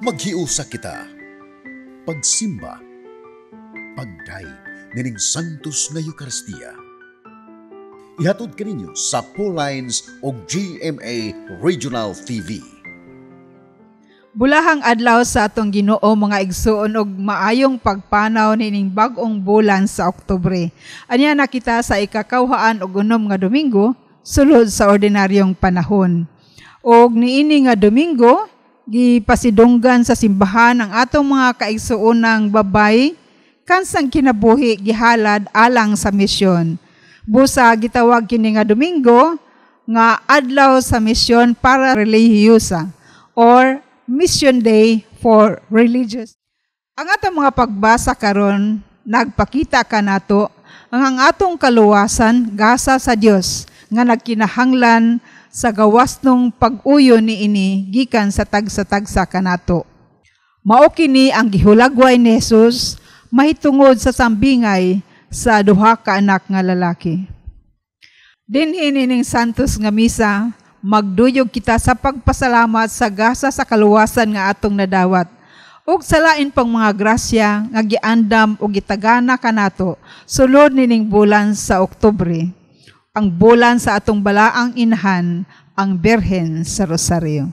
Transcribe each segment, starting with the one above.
Maghiusa kita. Pagsimba. Pagdayeg nining Santos nga Eucharistia. Ihatod kaninyo sa Lines o GMA Regional TV. Bulahang adlaw sa atong Ginoo, mga igsuon, og maayong pagpanaw nining bag-ong bulan sa Oktubre. Anya na kita sa 96 nga Domingo sulod sa ordinaryong panahon. Og niini nga Domingo, gipasidunggan sa simbahan ang atong mga kaigsuonang babay kansang kinabuhi gihalad alang sa misyon. Busa gitawag kini nga Domingo nga adlaw sa misyon para relihiyosa or Mission Day for Religious. Ang atong mga pagbasa karon nagpakita kanato ang atong kaluwasan gasa sa Dios nga nagkinahanglan sa gawas nung pag-uyo niini gikan sa tagsa-tagsa kanato. Mao kini ang gihulagway ni Jesus mahitungod sa sambingay sa duha ka anak nga lalaki. Dinhi nining Santos nga misa, magduyog kita sa pagpasalamat sa gasa sa kaluwasan nga atong nadawat ug sa lain pang mga grasya nga giandam ug gitagana kanato sulod nining bulan sa Oktubre, ang bulan sa atong balaang inahan, ang Birhen sa Rosario.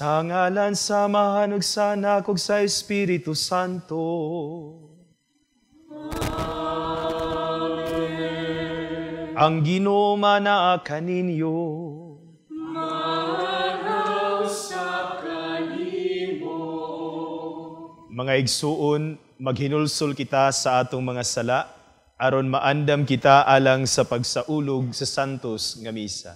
Sa ngalan sa Amahan ug sa Anak ug sa Espiritu Santo. Amen. Ang Ginoo manaa kaninyo. Manausap kanimo. Mga igsuon, maghinulsol kita sa atong mga sala aron maandam kita alang sa pagsaulog sa Santos nga Misa.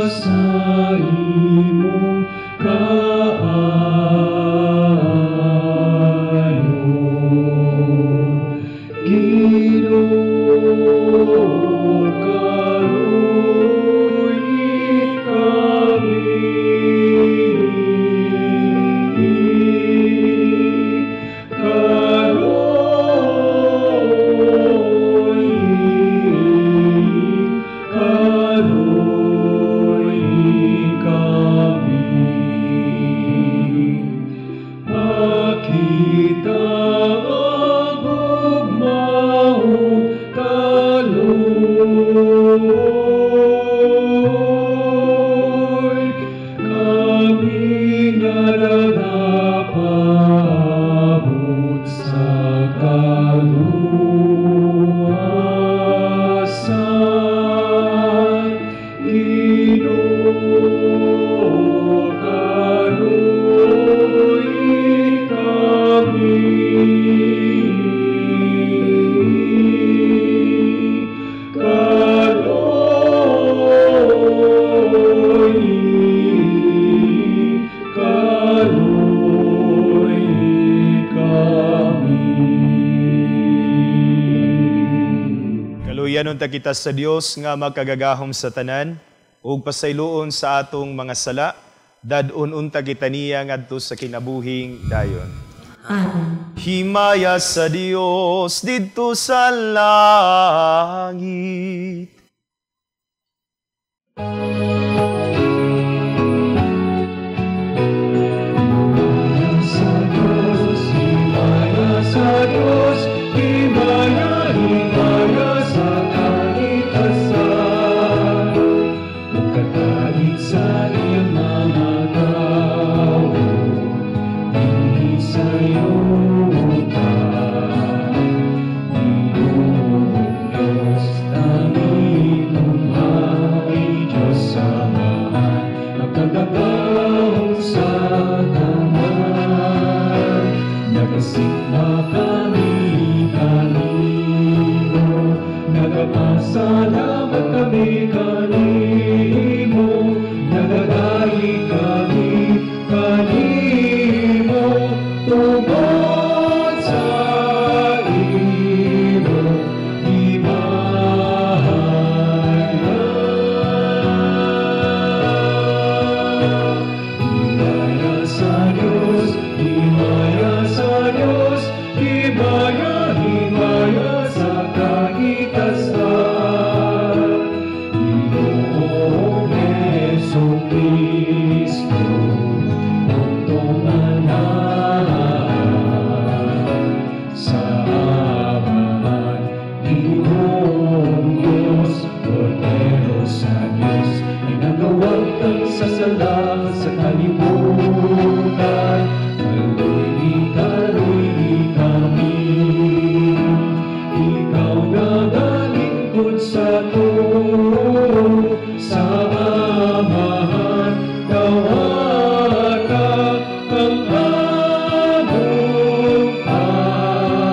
Sa imong kaayo. Ginoo, kaluoyi kami. Kaluoyi, kaluoyi kami. Makita ang gugma ug kaluoy, kami nga nagapaabot sa kaluwasan. Ginoo, kaluoyi kami. Kaluoyi, kaluoyi kami. Kaluoyan unta kita sa Dios nga makagagahom sa tanan ug pasayloon sa atong mga sala, dad-on unta kita niya ngadto sa kinabuhing dayon. Amen. Himaya sa Dios didto sa langit. Sa Diyos, himaya sa Diyos, himaya, himaya sa kalikasan. Ug kadait sa iyang mga tawo, dinhi sa yuta. Ginoong Diyos, tangitunghay, Diyos Amahan, makagagahom sa tanan. Nagasigma kami kanimo, nagapasalamat kami kanimo, nagadayi kami kanimo, tungod sa imong himaya. Himaya sa Diyos, himaya sa Diyos, himaya, himaya sa kaitasan. Ginoong Jesu-Cristo, bugtong Anak, sa Amahan, Ginoong Diyos, Kordero sa Diyos, ay nagawagtang sa sala sa kalibutan. Kaluoyi, kaluoyi kami. Ikaw nagalingkod sa tuo, sa Amahan, dawata ang among pangamuyo.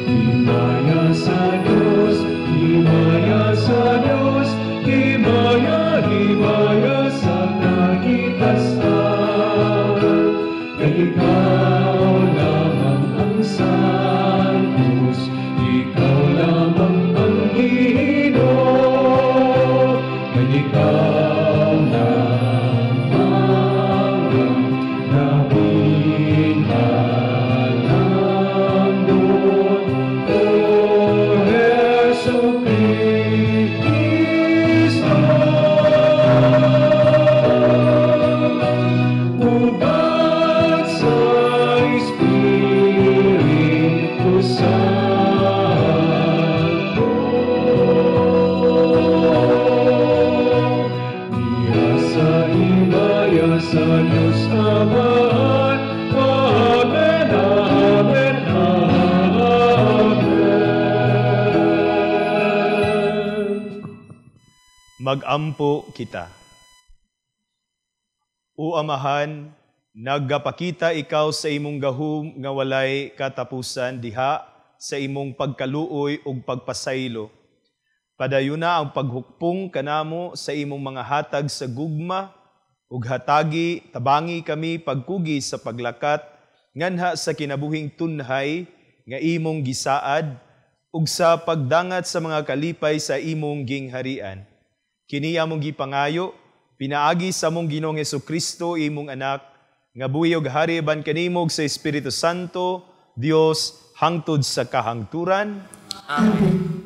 Himaya sa Diyos, himaya sa Diyos, himaya, himaya sa kaitasan. Kay ikaw lamang ang Santos, ikaw lamang ang Ginoo, kay ikaw lamang ang labing halangdon. O Jesu-Cristo, uban sa Espiritu Santo. Diha sa himaya sa Diyos Amahan. Amen, Amen, Amen. Magampo kita. O Amahan, nagapakita ikaw sa imong gahom nga walay katapusan diha sa imong pagkaluoy ug pagpasaylo. Padayon na ang paghukpong kanamo sa imong mga hatag sa gugma Ug hatagi, tabangi kami pagkugi sa paglakat nganha sa kinabuhing tunhay nga imong gisaad ug sa pagdangat sa mga kalipay sa imong gingharian. Kini among gipangayo pinaagi sa among Ginoong Hesukristo, imong anak, nga buhi ug hari ban kanimo sa Espiritu Santo, Dios, hangtod sa kahangturan. Amen.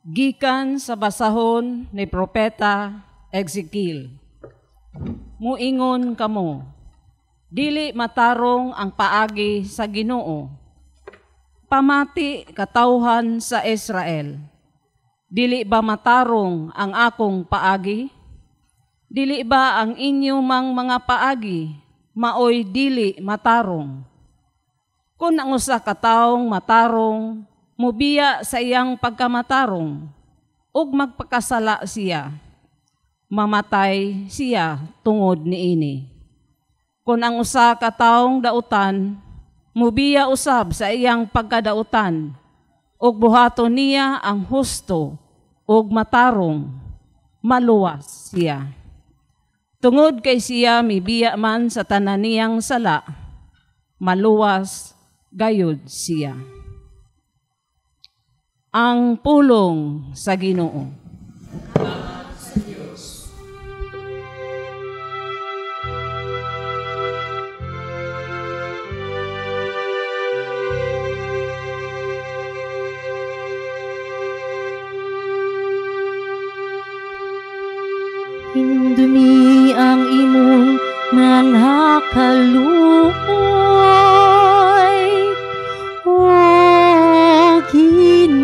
Gikan sa basahon ni Propeta Ezekiel. Muingon kamo, dili matarong ang paagi sa Ginoo. Pamati katawhan sa Israel. Dili ba matarong ang akong paagi? Dili ba ang inyo mang mga paagi maoy dili matarong? Kung ang usa ka taong matarong mubiya sa iyang pagkamatarong ug magpakasala siya, mamatay siya tungod niini. Kung ang usa ka taong dautan mubiya usab sa iyang pagkadautan ug buhaton niya ang husto ug matarong, maluwas siya. Tungod kay siya mibiya man sa tanan niyang sala, maluwas gayud siya. Ang pulong sa Ginoo. Sa Diyos. Hinumdumi ang imong mga kaluoy, O Ginoo.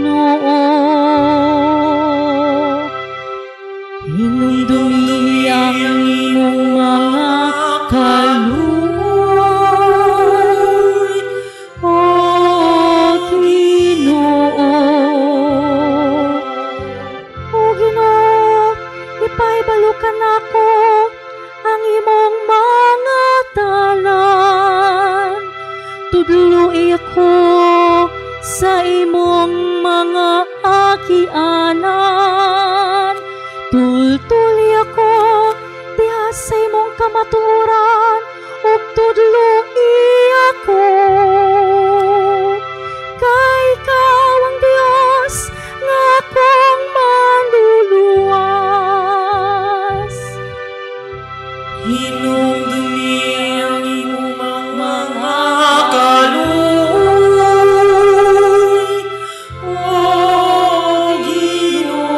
Hinumdumi ang imong mga kaluoy, O Ginoo. O Ginoo, ipahibalo kanako ang imong mga dalan. Tudloi ako sa imong mga agianan. Tultuli ako diha sa imong kamatuoran ug tudloi ako. Kay ikaw ang Dios nga akong maluluwas. Hinumdumi ang imong mga kaluoy, O Ginoo.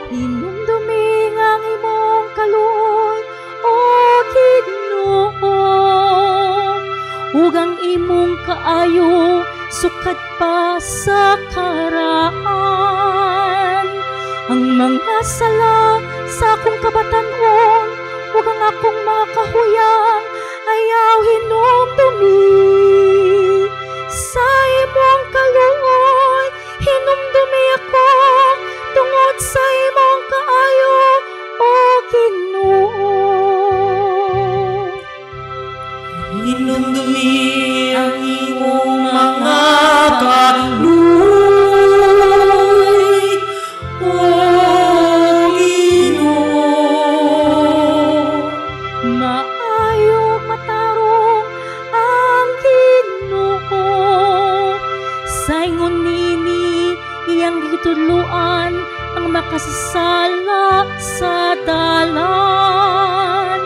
Hinumdumi ang imong kaluoy, O Ginoo, ug ang imong kaayo sukad pa sa karaan. Ang mga sala sa akong kabatan-on ug ang akong mga kahuyang ayaw hinumdumi. Sa imong kaluoy hinumdumi ako tungod sa imong kaayo, O Ginoo. Hinumdumi ang imong mga kaluoy, O Ginoo. Maayo matarong ang Ginoo. Sa ingon niini iyang gitudloan ang makasasala sa dalan.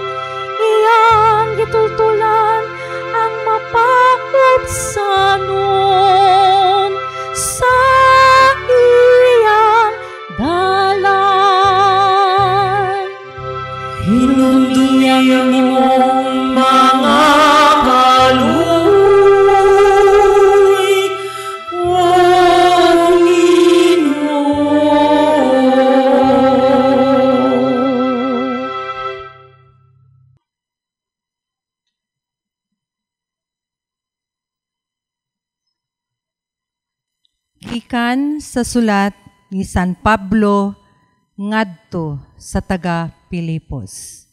Iyang gitultulan ang mapaubsanon sa iyang dalan. Hinumdumi ang imong mga kaluoy, O Ginoo. Gikan sa sulat ni San Pablo ngadto sa taga Pilipos.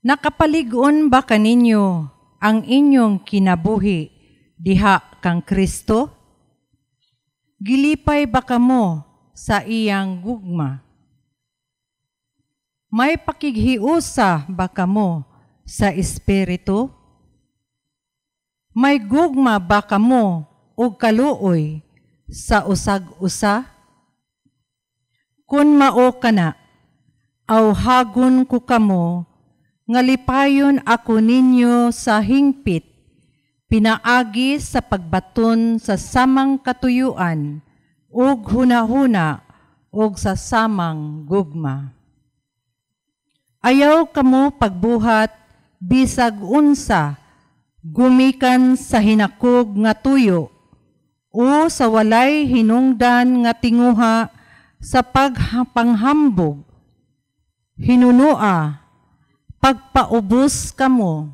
Nakapalig-on ba kaninyo ang inyong kinabuhi diha kang Kristo? Gilipay ba kamo sa iyang gugma? May pakighiusa ba kamo sa Espiritu? May gugma ba kamo og kaluoy sa usag-usa? Kun mao kana, awhagon ko kamo nga lipayon ako ninyo sa hingpit, pinaagi sa pagbaton sa samang katuyuan ug hunahuna ug sa samang gugma. Ayaw kamo pagbuhat bisag unsa gumikan sa hinakog nga tuyo o sa walay hinungdan nga tinguha sa pagpanghambog. Hinunua, pagpaubos kamo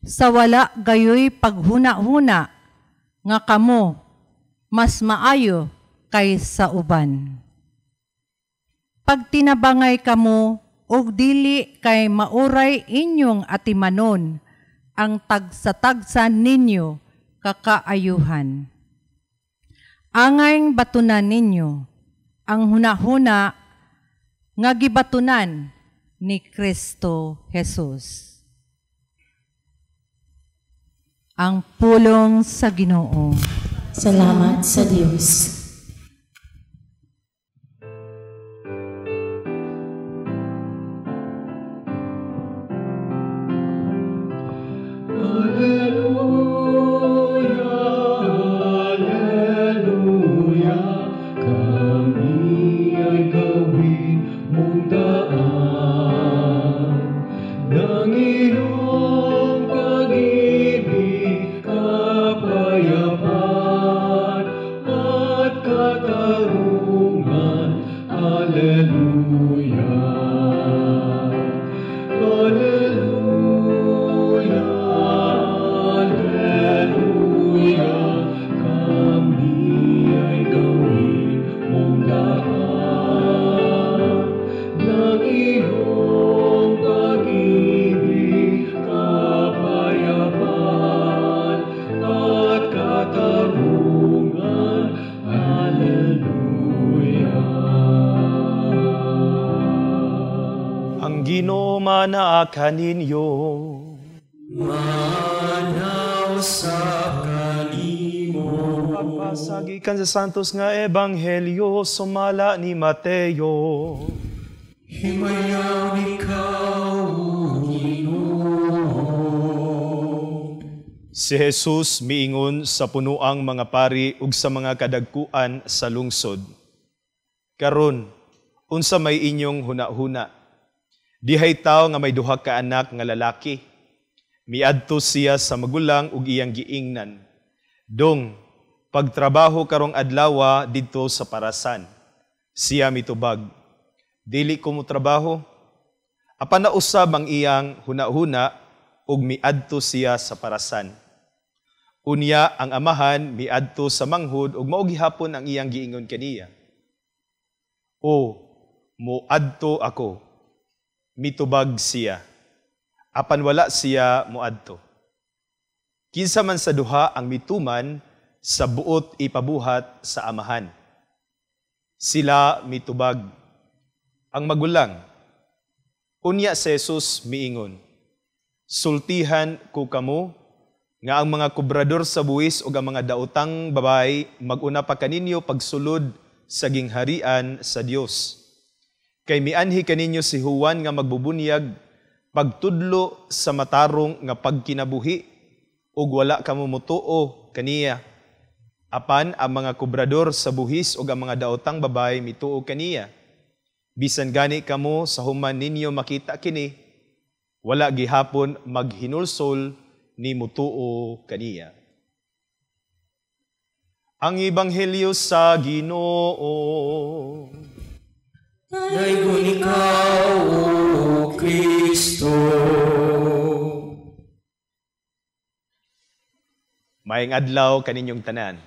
sa wala gayoy paghuna-huna nga kamo mas maayo kaysa uban. Pagtinabangay kamo og dili kay mauray inyong atimanon ang tagsa-tagsa ninyo kakaayuhan. Angayng batunan ninyo ang hunahuna nga gibatunan ni Kristo Jesus. Ang pulong sa Ginoo. Salamat sa Dios. Alleluia, Alleluia, kami ay gawin mong daan ng iyong pag-ibig, kapayapaan at katarungan. Alleluia, Alleluia, Alleluia, kami ay gawin mong daan ng iyong pag-ibig, kapayapaan at katarungan. Alleluia. Ang Ginoo manaa kaninyo. Manaw sa kanimo. Pagbasa gikan sa Santos nga Ebanghelyo sumala ni Mateo. Himayaw ikaw, Ginoo. Si Jesus miingon sa punuang mga pari ug sa mga kadagkuan sa lungsod. Karon, unsa may inyong hunahuna? Dihay tawo nga may duha ka anak nga lalaki. Miadto siya sa magulang ug iyang giingnan. Dong, pagtrabaho karong adlawa didto sa parasan. Siya mitubag, dili ko mo trabaho. Apan nausab ang iyang hunahuna ug miadto siya sa parasan. Unya ang amahan miadto sa manghud ug mao gihapon ang iyang giingon kaniya. O, moadto ako. Mitubag siya. Apan wala siya moadto. Kinsa man sa duha ang mituman sa buot ipabuhat sa amahan. Sila mitubag. Ang magulang. Unya si Jesus miingon. Sultihan ko kamo nga ang mga kubrador sa buwis o ang mga daotang babay maguna pa kaninyo pagsulod sa gingharian sa Dios. Kay mianhi kaninyo si Juan nga magbubunyag pagtudlo sa matarong nga pagkinabuhi ug wala kamo motuo kaniya. Apan ang mga kubrador sa buhis ug ang mga daotang babay mituo kaniya. Bisan gani kamo sa human ninyo makita kini, wala gihapon maghinulsol ni mutuo kaniya. Ang Ebanghelyo sa Ginoo. Daygon ikaw, O Kristo. Maayong adlaw kaninyong tanan.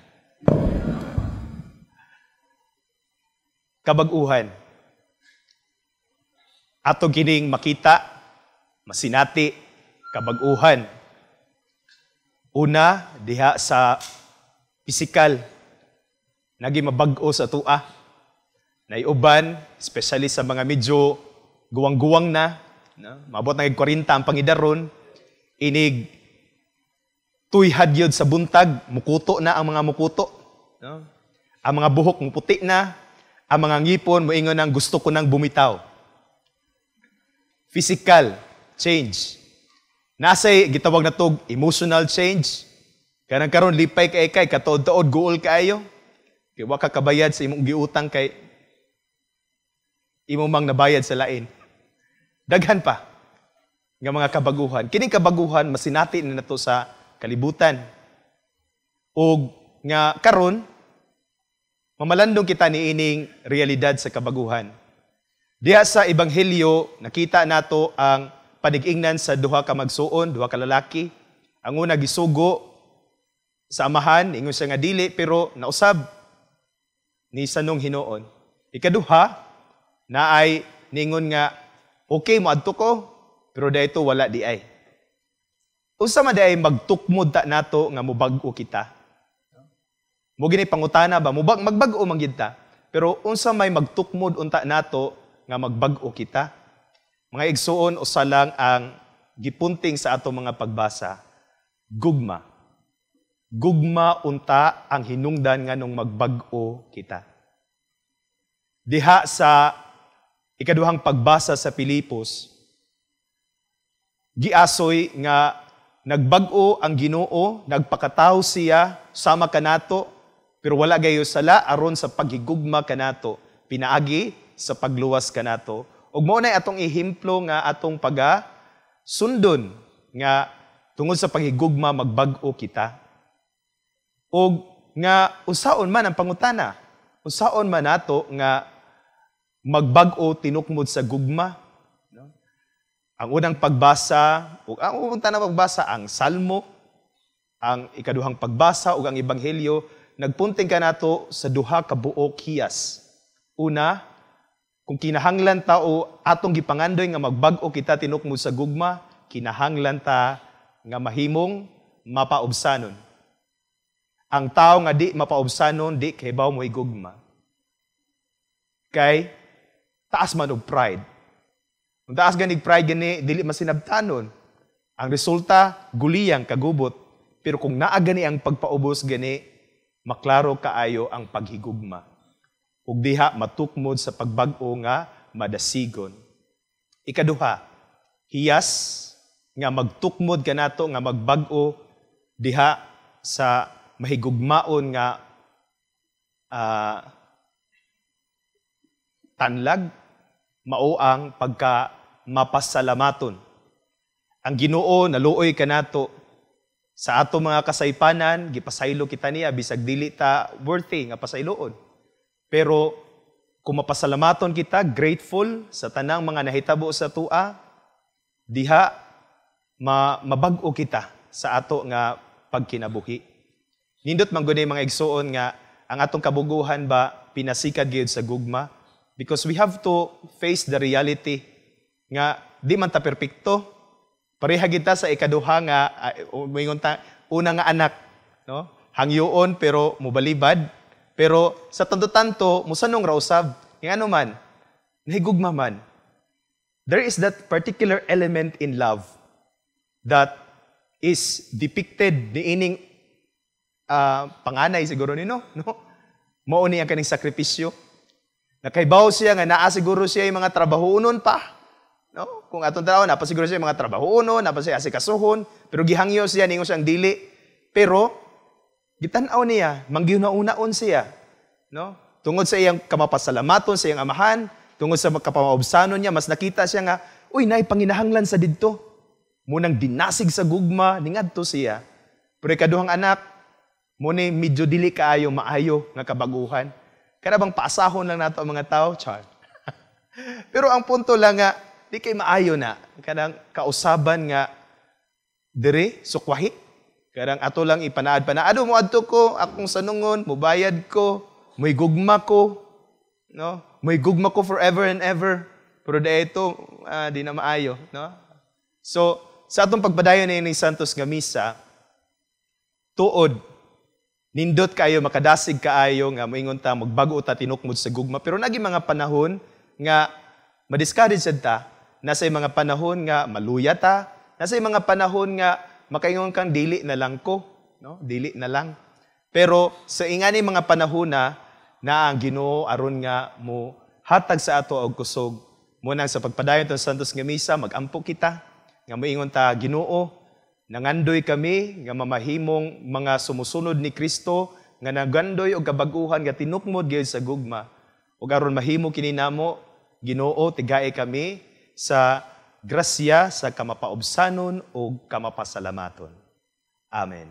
Kabag-uhan. Ato kining makita, masinati, kabag-uhan. Una, diha sa pisikal. Nagi mabag-o sa tua. Naiuban, especially sa mga medyo guwang-guwang na, no? Maabot na 40 ang pangidaron, inig tuyhad yun sa buntag, mukuto na ang mga mukuto. No? Ang mga buhok muputi na, ang mga ngipon moingon nang gusto ko nang bumitaw. Physical change. Nasay gitawag na tog emotional change. Kanang karon lipay kay kay katuod-tuod guol kaayo. Kay wa ka kabayad sa imong giutang kay imo mang nabayad sa lain. Daghan pa nga mga kabaguhan. Kining kabaguhan masinati na nato sa kalibutan. Og nga karon mamalandong kita niining realidad sa kabaguhan. Diha sa ebanghelyo nakita nato ang panig-ingnan sa duha ka magsuon, duha ka lalaki. Ang una gisugo sa amahan, ingon siya nga dili, pero nausab ni sanong hinuon. Ikaduha, naay ningon nga okay moadto ko, pero dayto wala di ay. Unsa man di ay magtukmod ta nato nga mobag-o kita? Mo gini pangutana ba, mubag magbag-o man gid ta, pero unsa may magtukmod unta nato nga magbag-o kita? Mga igsuon, usa lang ang gipunting sa ato mga pagbasa, gugma. Gugma unta ang hinungdan nganong magbag-o kita. Diha sa ikaduhang pagbasa sa Pilipos, giasoy nga nagbag-o ang Ginoo, nagpakatawo siya sama kanato, pero wala gayo sala aron sa paghigugma kanato, pinaagi sa pagluwas kanato. Ug mao nay atong ehemplo nga atong paga sundon nga tungod sa paghigugma magbag-o kita. Og nga usaon man ang pangutana, usaon man nato nga magbag-o tinukmod sa gugma. No? Ang unang pagbasa, ug ang unang tanang pagbasa, ang Salmo, ang ikaduhang pagbasa ug ang Ebanghelyo, nagpunting kanato sa duha ka buok hiyas. Una, kung kinahanglan ta o atong gipangandoy nga magbag-o kita tinukmod sa gugma, kinahanglan ta nga mahimong mapaubsanon. Ang tao nga di mapaubsanon, di kahibaw mo'y gugma. Kay taas man og pride. Kung taas ganig pride gani, dili masinabtanon. Ang resulta, guliyang kagubot. Pero kung naa gani ang pagpaubos gani, maklaro kaayo ang paghigugma. Ug diha matukmod sa pagbag-o nga madasigon. Ikaduha, hiyas nga magtukmod kanato nga magbag-o diha sa mahigugmaon nga tanlag, mao ang pagka mapasalamaton. Ang Ginoo naluoy kanato sa ato mga kasaypanan, gipasaylo kita niya bisag dili ta worthy nga pasayloon. Pero kung mapasalamaton kita, grateful sa tanang mga nahitabo sa tua, diha mabag-o kita sa ato nga pagkinabuhi. Nindot man gud mga igsuon nga ang atong kabuguhan ba pinasikad gyud sa gugma, because we have to face the reality nga di man ta perpekto. Pareha kita sa ikaduha nga moingon ta una nga anak, no? Hangyoon pero mobalibad, pero sa tanto-tanto mosanong ra usab. Ngano man nahigugma man. There is that particular element in love that is depicted niining panganay siguro nino, no? Mao ni ang kaning sakripisyo. Nakaibaw siya nga naa siguro siya yung mga trabahuonon pa. No? Kung atong tao, naa pa siguro siya yung mga trabahuonon, naa pa siya asikasuhon, pero gihangyo siya, ningon siyang dili. Pero gitan-aw niya, manggihuna-unaon siya, no? Tungod sa iyang kamapasalamaton sa iyang amahan, tungod sa kapamaubsanon niya, mas nakita siya nga, uy, naay panginahanglan sa didto. Munang dinasig sa gugma, ningadto siya. Pero ikaduhang anak, muni medyo dili kaayo maayo nga kabaguhan. Kana bang paasahon lang nato ang mga tao, char. Pero ang punto lang nga, di kay maayo na. Kanang kausaban nga dire sukwahi. Kanang ato lang ipanaad-panaad mo adto ko akong sanungon, mubayad ko, mo'y gugma ko, no? Mo'y gugma ko forever and ever. Pero di ito, di na maayo, no? So, sa atong pagpadayon ni Santos nga misa, tuod Nindot kaayo, makadasig kaayo nga moingon ta magbag-o ta tinukmod sa gugma, pero nagi mga panahon nga madiscourage sad ta, nasa mga panahon nga maluya ta, nasa mga panahon nga makaingon kang dili na lang ko, no? Dili na lang. Pero sa ingani mga panahon na naa ang Ginoo aron nga mo hatag sa ato og kusog. Mo nang sa pagpadayon tong Santos nga misa, magampo kita nga moingon ta, Ginoo, nangandoy kami nga mamahimong mga sumusunod ni Kristo nga nagandoy og kabag-uhan nga tinukmod gyud sa gugma. Ug aron mahimo kini namo, Ginoo, tigae kami sa grasya sa kamapaubsanon ug kamapasalamaton. Amen.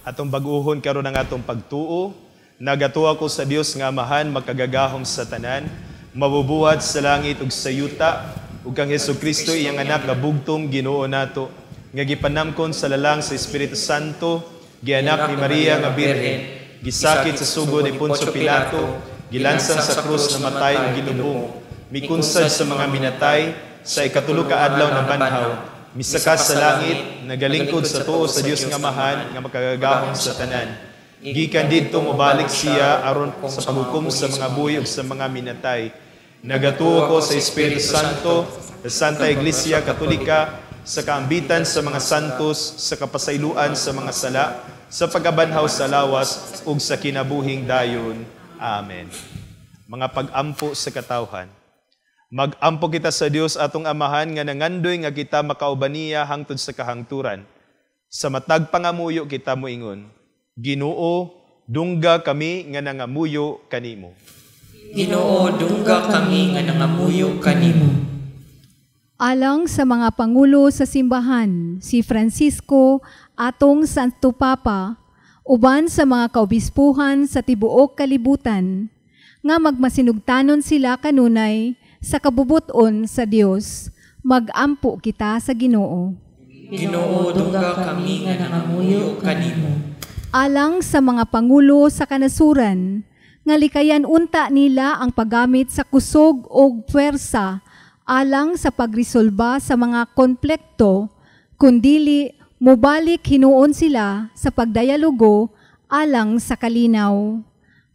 Atong bag-uhon karon ang atong pagtuo. Nagatuo ko sa Dios nga Amahan, makagagahom sa tanan, mabubuhat sa langit ug sa yuta, ug kang Hesukristo iyang anak nga bugtong Ginoo nato, nga gipanamkon sa lalang sa Espiritu Santo, gianak ni Maria nga Birhen, gisakit sa sugod ni Poncio Pilato, gilansang sa krus, namatay ug ginubong, mikunsad sa mga minatay, sa ikatulo ka adlaw na banhaw, misaka sa langit, nagalingkod sa tuo sa Dios nga Amahan nga makagagahom sa tanan. Gikan didto mobalik siya aron sa paghukom sa mga buhi ug sa mga minatay. Nagatuo ko sa Espiritu Santo, sa Santa Iglesia Katolika, sa kaambitan sa mga santos, sa kapasayloan sa mga sala, sa pagkabanhaw sa lawas ug sa kinabuhing dayon. Amen. Mga pag-ampo sa katawhan. Mag-ampo kita sa Dios atong Amahan nga nangandoy nga kita makauban niya hangtod sa kahangturan. Sa matag pangamuyo kita moingon, Ginoo, dungga kami nga nangamuyo kanimo. Ginoo, dungga kami nga nangamuyo kanimo. Alang sa mga pangulo sa simbahan, si Francisco, atong Santo Papa, uban sa mga kaobispuhan sa tibuok kalibutan, nga magmasinugtanon sila kanunay sa kabubuton sa Dios, magampo kita sa Ginoo. Ginoo, dungga kami nga nangamuyo kanimo. Alang sa mga pangulo sa kanasuran, nga likayan unta nila ang paggamit sa kusog og puwersa alang sa pagresolba sa mga konflikto, kundili mobalik hinuon sila sa pagdialogo alang sa kalinaw.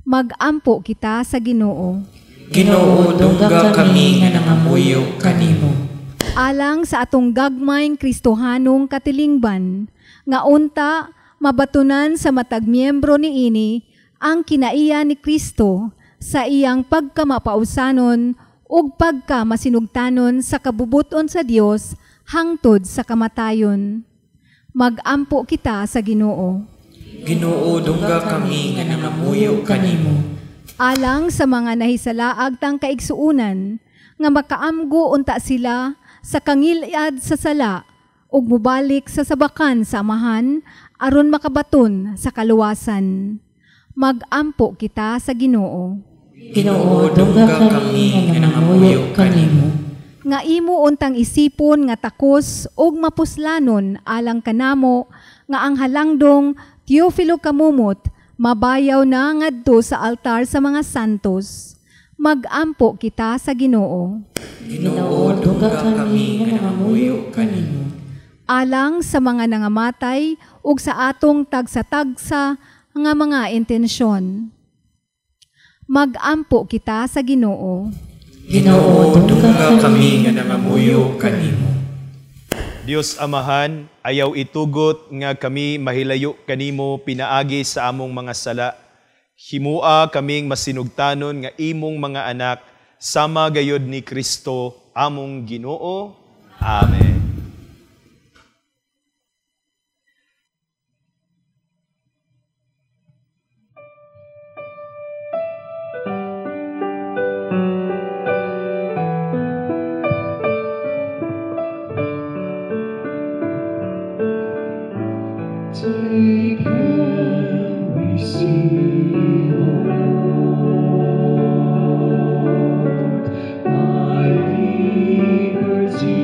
Magampo kita sa Ginoo. Ginoo, dungga kami nga nangamuyo kanimo. Alang sa atong gagmayng Kristohanong katilingban, nga unta mabatunan sa matag miyembro niini ang kinaiya ni Kristo sa iyang pagkamapausanon ug pagkamasinugtanon sa kabubuton sa Dios hangtod sa kamatayon. Magampo kita sa Ginoo. Ginoo, dungga kami nga nangamuyo kanimo. Alang sa mga nahisalaag tang kaigsuonan, nga makaamgo unta sila sa kangilad sa sala ug mobalik sa sabakan sa Amahan aron makabaton sa kaluwasan. Magampo kita sa Ginoo. Ginoo, dungga kami nga nangamuyo kanimo. Nga imo untang isipon nga takos ug mapuslanon alang kanamo nga ang halangdong Teofilo Camomot mabayaw na ngadto sa altar sa mga santos. Magampo kita sa Ginoo. Ginoo, dungga kami nga nangamuyo kanimo. Alang sa mga nangamatay ug sa atong tagsa-tagsa nga mga intensyon. Magampo kita sa Ginoo. Ginoo, dungga kami nga nangamuyo kanimo. Dios Amahan, ayaw itugot nga kami mahilayo kanimo pinaagi sa among mga sala. Himua kaming masinugtanon nga imong mga anak, sama gayod ni Kristo among Ginoo. Amen. Take and receive, O Lord, my liberty.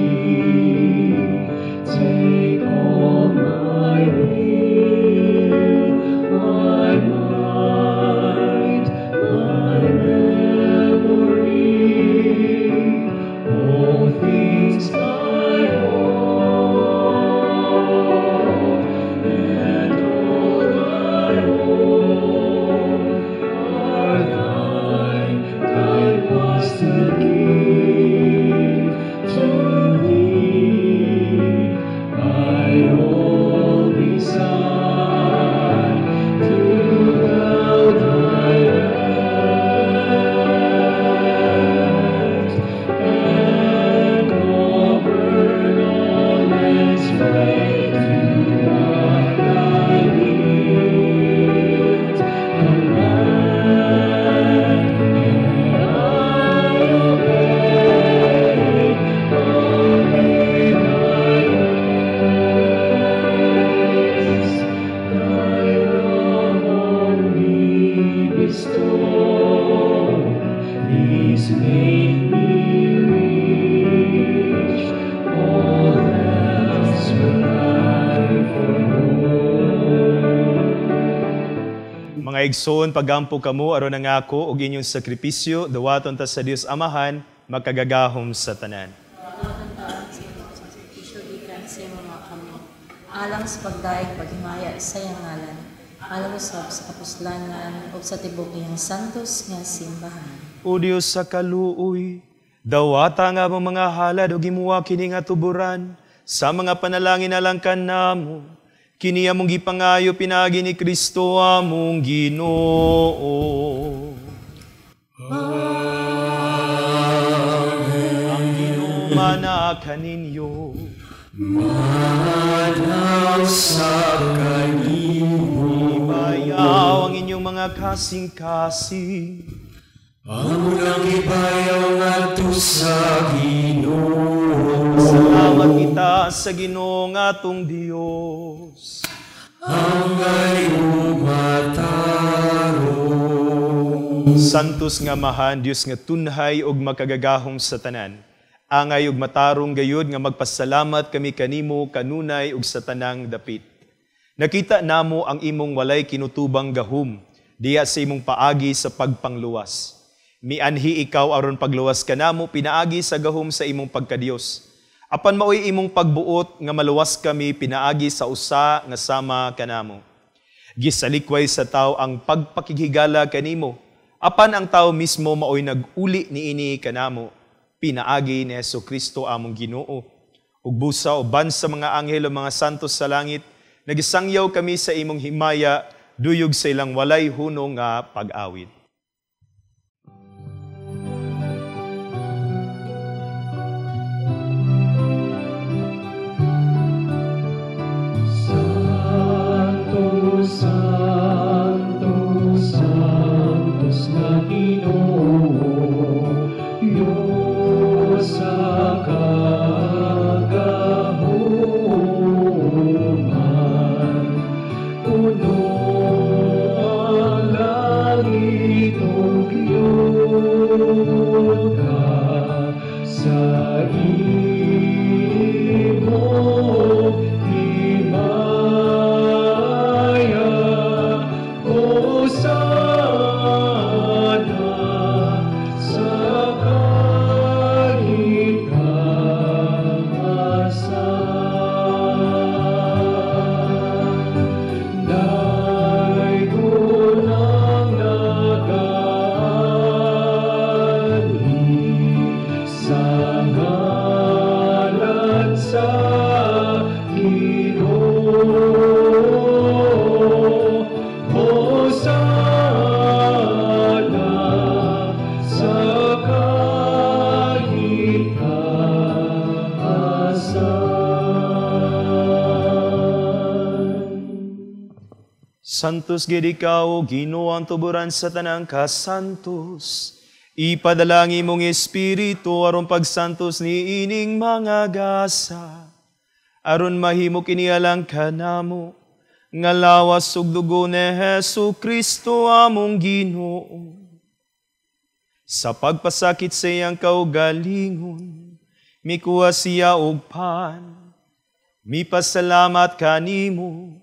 Mga igsoon, pagampo kamo aron ang ako og inyong sakripisyo, dawaton ta sa Dios Amahan, makagagahom sa tanan. Dawaton ta ang sakripisyo gikan sa imong mga kamot, alang sa pagdayeg paghimaya sa iyang ngalan, alang usab sa kapuslanan ug sa tibuok iyang santos nga simbahan. O Dios sa kaluoy, dawata nga among mga halad ug imuha kini nga tuburan sa mga panalangin alang kanamo. Kini among gipangayo pinaagi ni Kristo among Ginoo. Amen. Ang Ginoo mana kaninyo. Mana sa kanimo. Ibayaw ang inyong mga kasing-kasing. Amo nang ibayaw ngadto sa Ginoo. Salamat kita sa Ginoo nga atong Dios. Angay umatarong. Santos nga Amahan, Dios nga tunhay ug makagagahom sa tanan. Angay ug matarong gayud nga magpasalamat kami kanimo kanunay ug sa tanang dapit. Nakita namo ang imong walay kinutubang gahom diya sa imong paagi sa pagpangluwas. Mianhi ikaw aron pagluwas kanamo pinaagi sa gahom sa imong pagkadiyos. Apan maoy imong pagbuot nga maluwas kami pinaagi sa usa nga sama kanamo. Gisalikway sa tao ang pagpakighigala kanimo. Apan ang tao mismo maoy nag-uli niini kanamo pinaagi ni Hesukristo among Ginoo. Ug busa uban sa mga anghel o mga santos sa langit, nagisangyaw kami sa imong himaya duyog sa ilang walay hunong nga pag-awit. Santo, Santos nga Ginoo, Diyos sa kagahuman, puno ang langit ug yuta sa imong himaya. Santos gid ikaw, Ginoo ang tuburan sa tanang kasantos. Ipadala ang imong espiritu aron pagsantos ni ining mga gasa. Aron mahimo kini alang kanamo nga lawas ug dugo ni Hesus Kristo among Ginoo. Sa pagpasakit sa iyang kaugalingon, mikuha siya og pan, mipasalamat kanimo.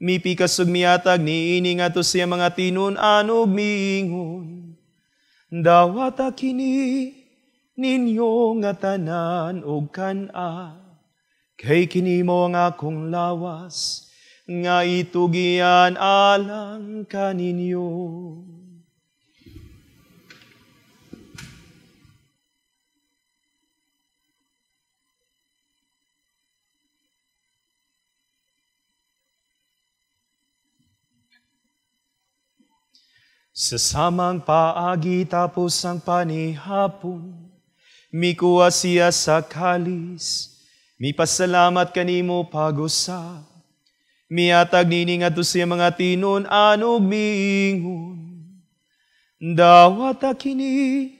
Mipikas ug miatag niini ngadto sa iyang mga tinun-an ug miingon, dawata kini ninyo nga tanan og kan-a, kay kini mo ang akong lawas nga itugian alang kaninyo. Sa samang paagi tapos ang panihapon, mikuha siya sa kalis, mipasalamat kanimo pag-usab, miatag nini ngadto siya mga tinun-an ug miingon, dawata kini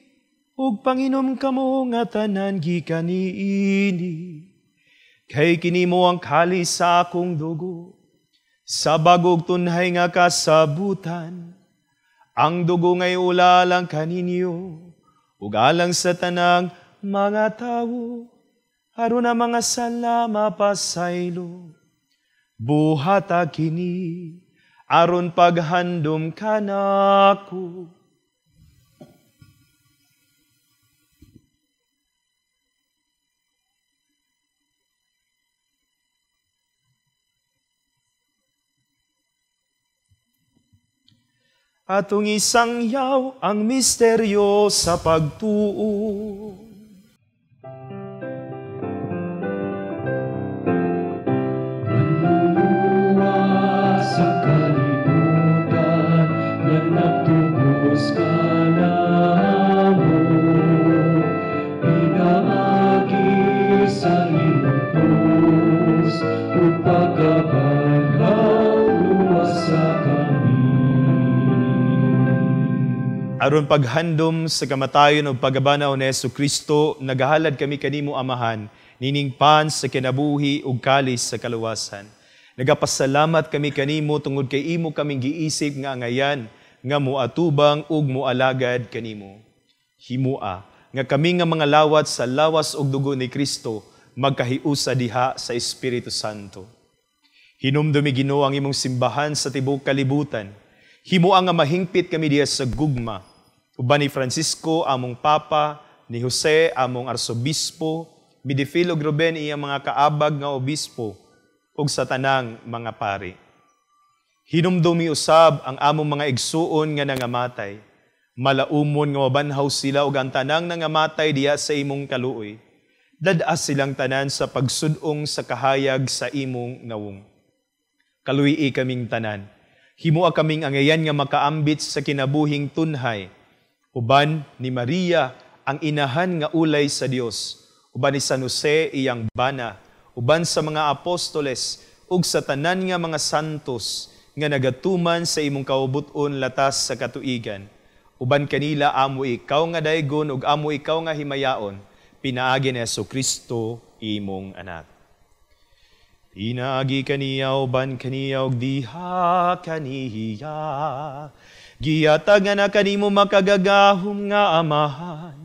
ug panginom kamo nga tanan gikan niini, kay kini mo ang kalis sa akong dugo, sa bagog tunhay nga kasabutan. Ang dugo ngay ulalang kaninyo, ug alang sa tanang mga tawo, aron ang mga sala mapasaylo. Buhata kini, aron paghandom kanako. Atong isangyaw ang misteryo sa pagtuo. Manluluwa sa kalibutan nga nagtubos kanamo, pinaagi sa imong krus ug pagkabanhaw luwasa kami. Aron paghandom sa kamatayon ug pagabanaw ni Hesukristo, nagahalad kami kanimo Amahan, nining pan sa kinabuhi ug kalis sa kaluwasan. Nagapasalamat kami kanimo tungod kay imo kaming giisip nga angayan nga moatubang ug moalagad kanimo. Himua nga kami nga mga lawat sa lawas ug dugo ni Kristo magkahiusa diha sa Espiritu Santo. Hinumdumi Ginoo ang imong simbahan sa tibuok kalibutan. Himua nga mahingpit kami diha sa gugma. Uban ni Francisco among Papa, ni Jose among Arsobispo, Midifil ug Ruben iyang mga kaabag nga obispo, ug sa tanang mga pari. Hinumdumi usab ang among mga igsuon nga nangamatay. Malaumon nga mabanhaw sila ug ang tanang nangamatay diha sa imong kaluoy. Dad-as silang tanan sa pagsud-ong sa kahayag sa imong nawong. Kaluyi kaming tanan. Himua kaming angayan nga makaambit sa kinabuhing tunhay. Uban ni Maria ang inahan nga ulay sa Dios. Uban ni San Jose iyang bana. Uban sa mga apostoles ug sa tanan nga mga santos nga nagatuman sa imong kaubuton latas sa katuigan. Uban kanila amo ikaw nga daygon ug amo ikaw nga himayaon, pinaagi ni Hesukristo imong anak. Pinaagi kaniya uban kaniya ug diha kaniya, gihatag na kanimo makagagahom nga Amahan,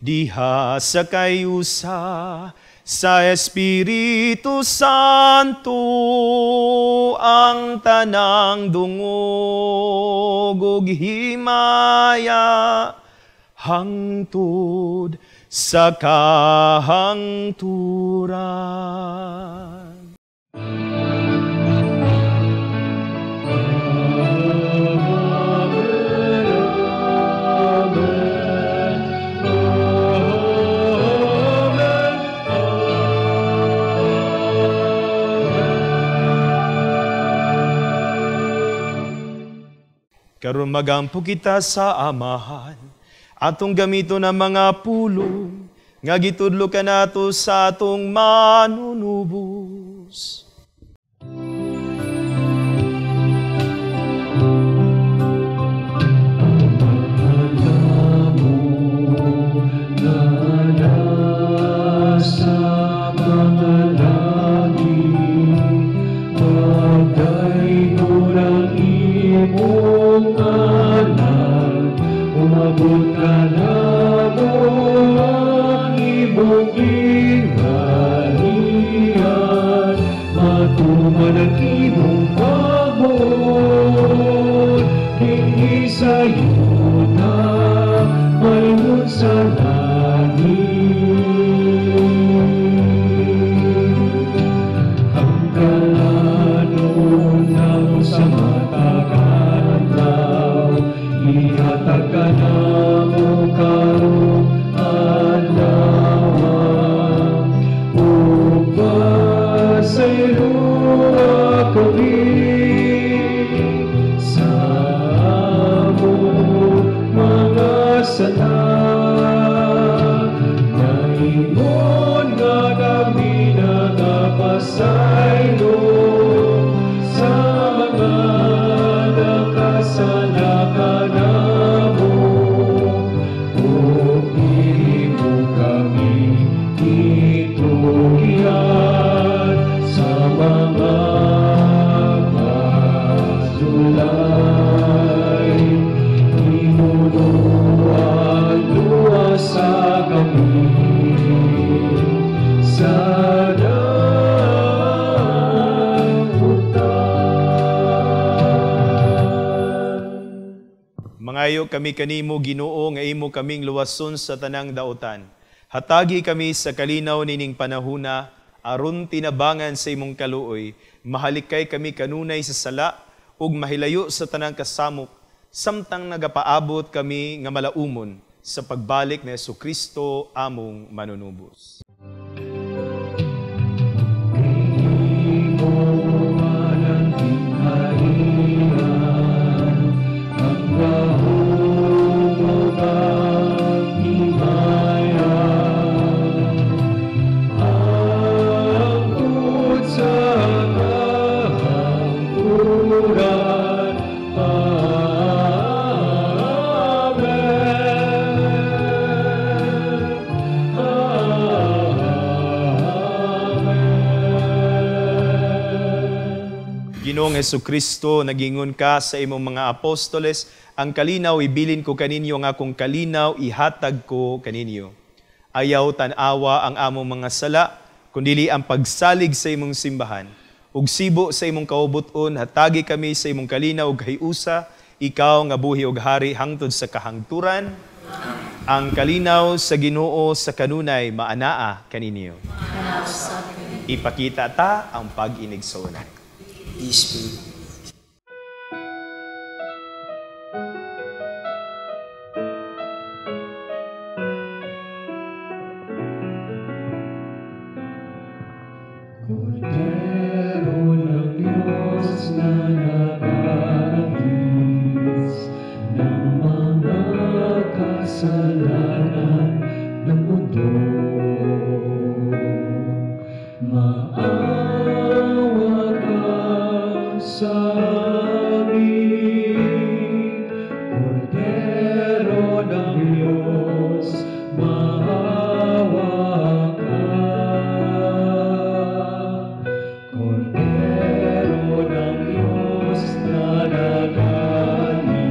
diha sa kayusa sa Espiritu Santo ang tanang dungog ug himaya hangtod sa kahangturan. Karon magampo kita sa Amahan, atong gamiton ang mga pulong nga gitudlo kanato sa atong manunubos. Umabot ka na mo ang imong gingharian. Nagapangayo kami kanimo, Ginoo, nga imo kaming luwason sa tanang daotan. Hatagi kami sa kalinaw nining panahuna, aron tinabangan sa imong kaluoy, mahalikay kami kanunay sa sala ug mahilayo sa tanang kasamok, samtang nagapaabot kami nga malaumon sa pagbalik ni Hesukristo among manunubos. Ginoong Hesukristo, nagingon ka sa imong mga apostoles, ang kalinaw ibilin ko kaninyo, ang akong kalinaw ihatag ko kaninyo. Ayaw tan-awa ang among mga sala, kundili ang pagsalig sa imong simbahan. Ug sibo sa imong kaubuton, hatagi kami sa imong kalinaw ug hiusa, ikaw nga buhi ug hari hangtod sa kahangturan. Ang kalinaw sa Ginoo sa kanunay maanaa kaninyo. Ipakita ta ang pag-inig sa unay. Peace be. Kordero ng Diyos na nag-aalis ng mga kasalanan ng mundo. Maawa ka sa amin, Kordero ng Diyos, maawa ka. Kordero ng Diyos na nag-alis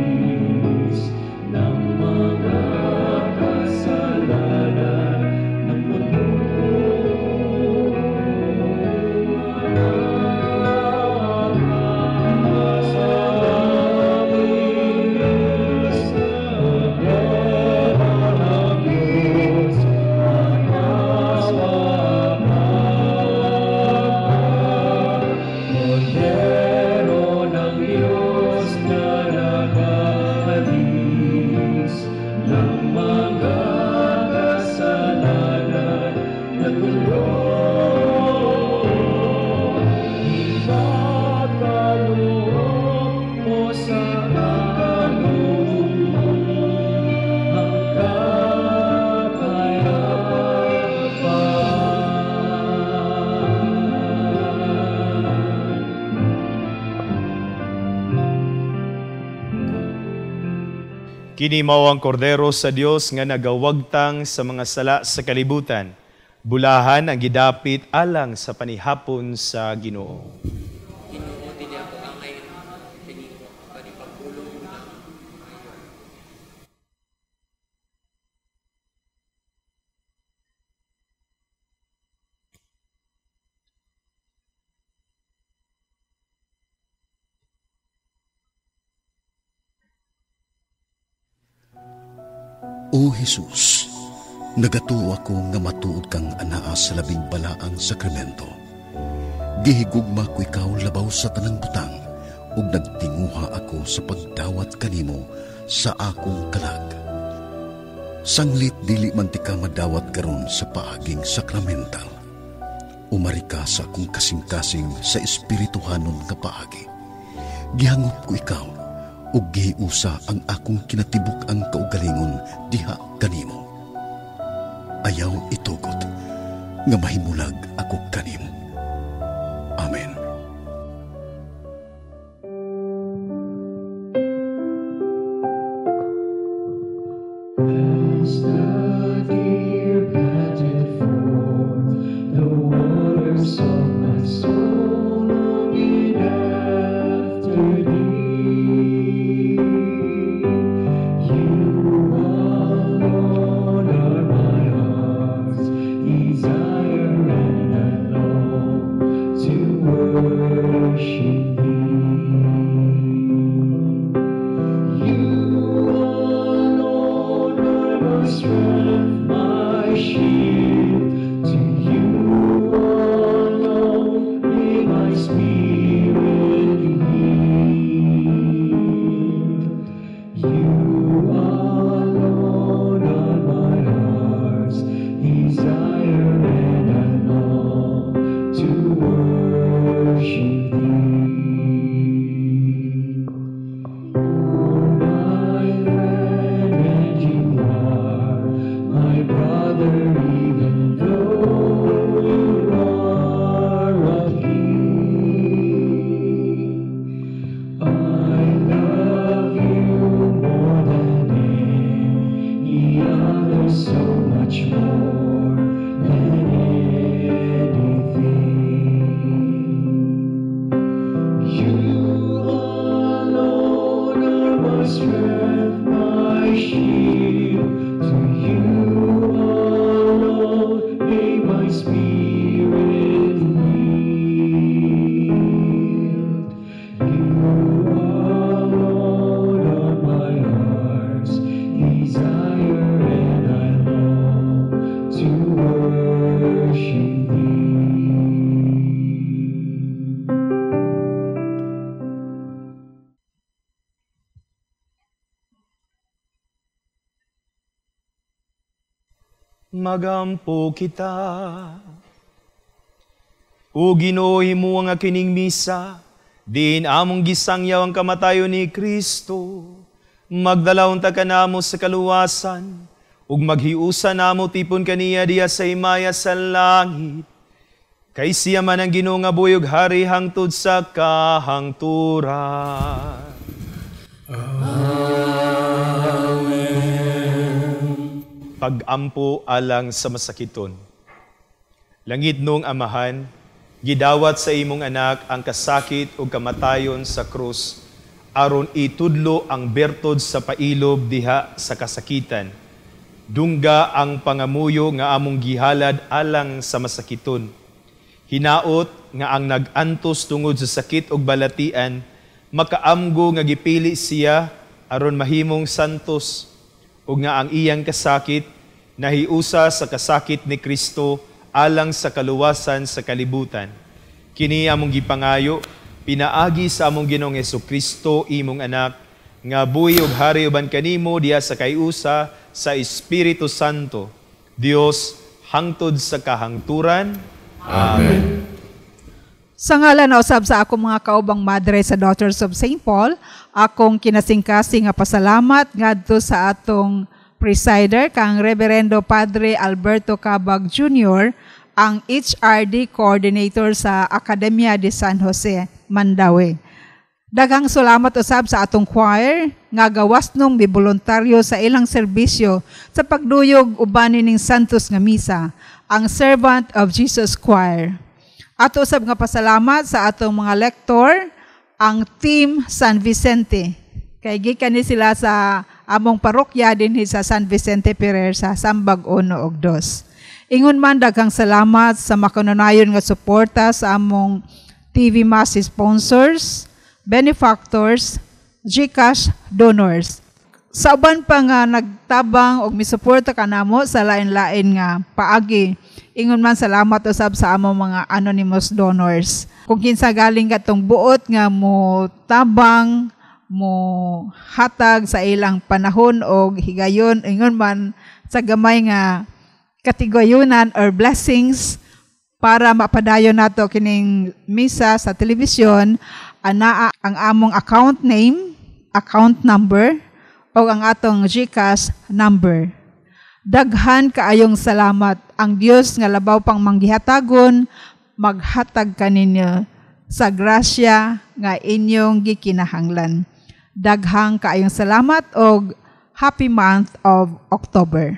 ng mga kasalanan ng mundo. Maawa ka sa amin, Kordero ng Diyos, maawa ka. Kordero ng Diyos na nag-aalis ng mga kasalanan ng mundo. Ipagkaloob mo sa amin ang kapayapaan. Kini mao ang kordero sa Dios nga nagawagtang sa mga sala sa kalibutan. Bulahan ang gidapit alang sa panihapon sa Ginoo. Ginoo, dili ako angay kanimo, apan ipagpulong mo na maayo. O Jesus, nagatuo ako nga matuod kang anaa sa labing balaang sakramento. Gihigugma ko ikaw labaw sa tanang butang, ug nagtinguha ako sa pagdawat kanimo sa akong kalag. Sanglit dili man ti ka madawat karon sa paaging sakramental. Umari ka sa akong kasing-kasing sa espirituhanon nga paagi. Gihangop ko ikaw, ug gihiusa ang akong kinatibuk ang kaugalingon diha kanimo. Ayaw itugot nga mahimulag ako kanimo. Amen. As the deer panted for the waters of my soul, longing after thee. You alone are my heart's desire, and I long to worship. Magampo kita. O Ginoo, himuha nga kining misa, diin among gisangyaw ang kamatayon ni Kristo. Magdalawon ta kanamo sa kaluwasan, ug maghiusa namo tipon kaniya diya sa himaya sa langit. Kay siya man ang Ginoo nga buhi ug hari hangtod sa kahangturan. Amen. Pag-ampo alang sa masakiton. Langit nung Amahan, gidawat sa imong anak ang kasakit ug kamatayon sa krus, aron itudlo ang bertod sa pailob diha sa kasakitan. Dungga ang pangamuyo nga among gihalad alang sa masakiton. Hinaot nga ang nag-antos tungod sa sakit ug balatian, makaamgo nga gipili siya aron mahimong santos, ug nga ang iyang kasakit nahiusa sa kasakit ni Kristo alang sa kaluwasan sa kalibutan. Kini among gipangayo, pinaagi sa among Ginoong Hesukristo, imong anak, nga buhi ug hari uban kanimo diha sa kaiusa sa Espiritu Santo, Dios hangtod sa kahangturan. Amen. Sa ngalan na usab sa akong mga kaubang madre sa Daughters of St. Paul, akong kinasingkasing nga pasalamat ngadto sa atong presider kang Reverendo Padre Alberto Cabag Jr., ang HRD Coordinator sa Academia de San Jose, Mandaue. Daghang salamat usab sa atong choir nga gawas nung biboluntaryo sa ilang serbisyo sa pagduyog uban nining Santos nga misa, ang Servant of Jesus Choir. Ato usab nga pasalamat sa atong mga lektor, ang Team San Vicente. Kay gikan ni sila sa among parokya dinhi sa San Vicente Ferrer sa Sambag 1 ug 2. Ingon man daghang salamat sa makanunayon nga suporta sa among TV Mass sponsors, benefactors, GCash donors. Sa uban pa nga nagtabang og misuporta kanamo sa lain-lain nga paagi. Ingon man salamat usab sa among mga anonymous donors. Kung kinsa galing katong buot nga mo tabang, mo hatag sa ilang panahon og higayon, ingon man sa gamay nga katigayunan or blessings para mapadayon nato kining misa sa telebisyon, anaa ang among account name, account number, o ang atong GCash number. Daghan kaayong salamat. Ang Dios nga labaw pang manggihatagon, maghatag kaninyo sa grasya nga inyong gikinahanglan. Daghang kaayong salamat og happy month of October.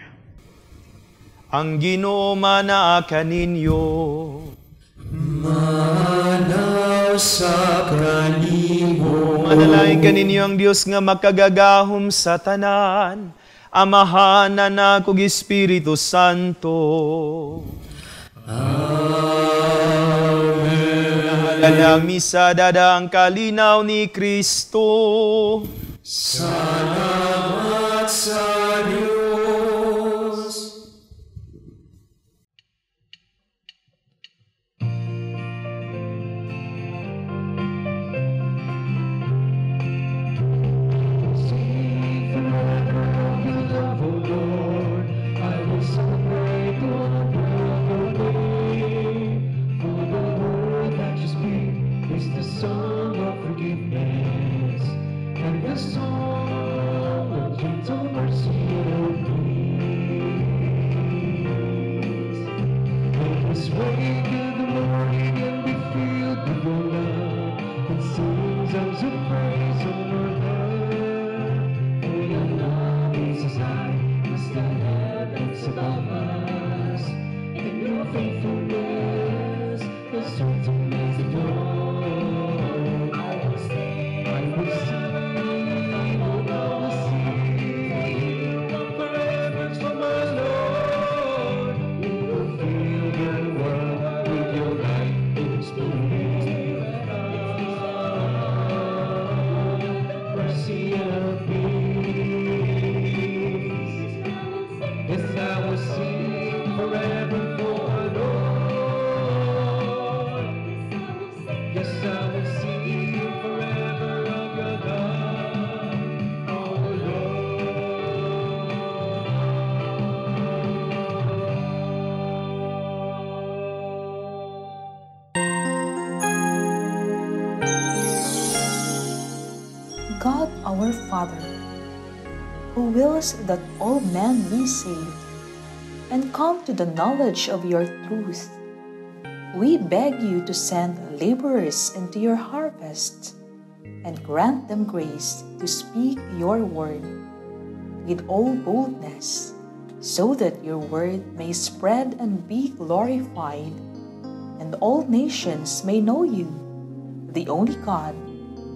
Ang Ginoo manaa kaninyo. Manaw sa kanimo. Manalangin kaninyo ang Dios nga makagagahom sa tanan, Amahan, Anak ug Espiritu Santo. Amen. Ang misa dada ang kalinaw ni Kristo. Salamat sa Diyos. our Father, who wills that all men be saved and come to the knowledge of your truth, we beg you to send laborers into your harvest and grant them grace to speak your word with all boldness, so that your word may spread and be glorified, and all nations may know you, the only God,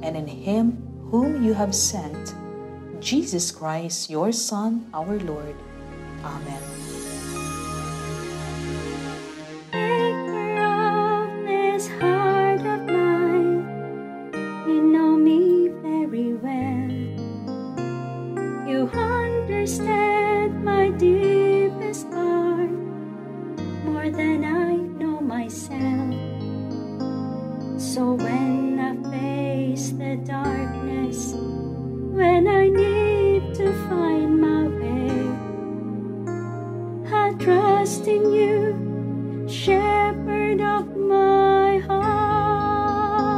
and in him whom you have sent, Jesus Christ, your Son, our Lord. Amen. Maker of this heart of mine, you know me very well. You understand my deepest part more than I know myself. So when I face the darkness, when I need to find my way, I trust in you, shepherd of my heart.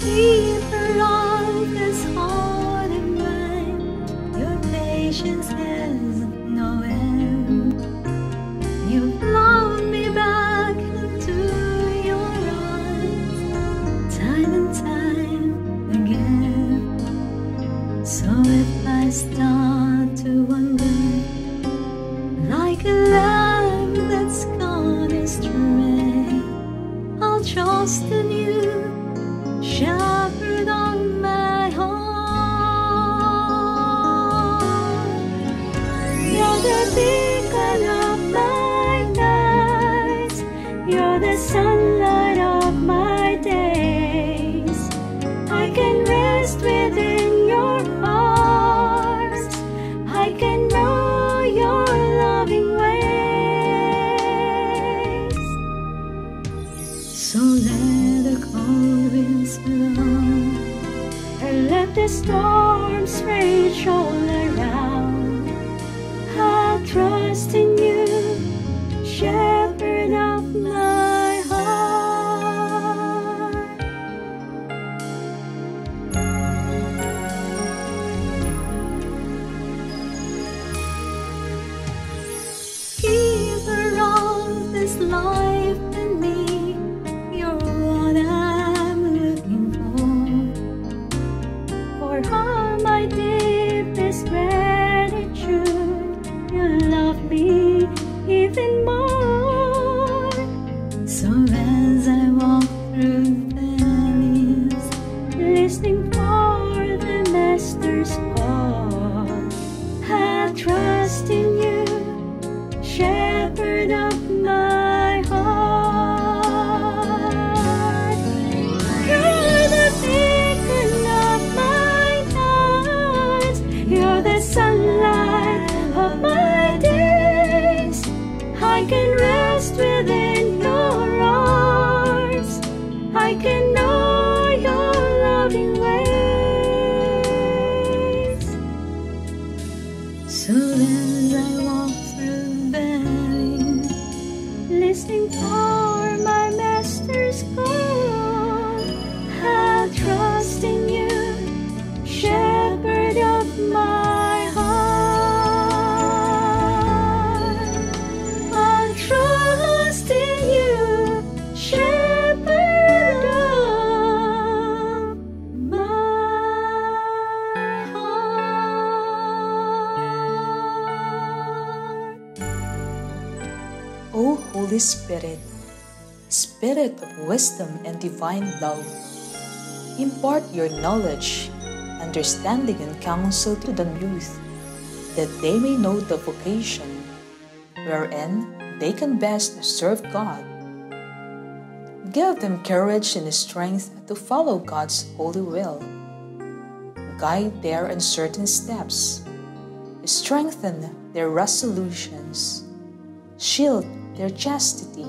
Keeper of this heart of mine, your patience has no end. You've blown me back into your arms, time and time again. So if I start to wonder, like a lamb that's gone astray, I'll trust in you, shepherd of my heart. You're the beacon of my nights, you're the sunlight of my days. I can rest within your arms, I can know your loving ways. So let the cold winds blow, and let the storms rage all around. I trust in you, shepherd of my heart. Keeper of this life in me, you're what I'm looking for. For all my deepest gratitude, you love me even more. So as I walk through valleys, listening for the Master's call, I trust in you, shepherd of my heart. You're the beacon of my nights, you're the sunlight of my days. I can rest within your arms, I can know your loving ways. So as I walk through valleys, listening for my Master's call, I trust in you, shepherd of my heart. I trust in you, shepherd of my heart. O Holy Spirit, Spirit of wisdom and divine love, impart your knowledge, understanding, and counsel to the youth, that they may know the vocation wherein they can best serve God. Give them courage and strength to follow God's holy will. Guide their uncertain steps. Strengthen their resolutions. Shield their chastity.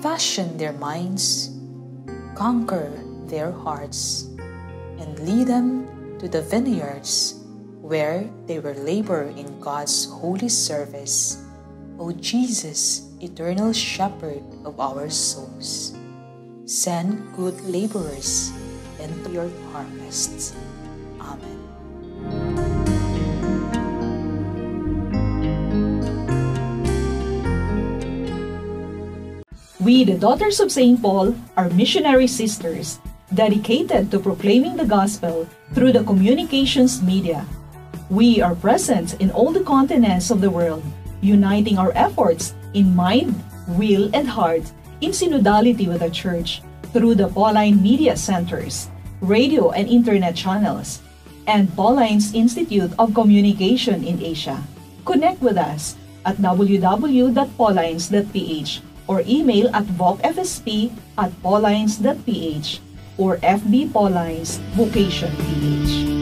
Fashion their minds. Conquer their hearts. And lead them to the vineyards where they will labor in God's holy service. O Jesus, eternal Shepherd of our souls, send good laborers into your harvests. Amen. We, the Daughters of St. Paul, are missionary sisters dedicated to proclaiming the gospel through the communications media. We are present in all the continents of the world, uniting our efforts in mind, will, and heart in synodality with the Church through the Pauline Media Centers, radio and internet channels, and Paulines Institute of Communication in Asia. Connect with us at www.paulines.ph or email at vocfsp@paulines.ph or FB Paulines Vocation PH.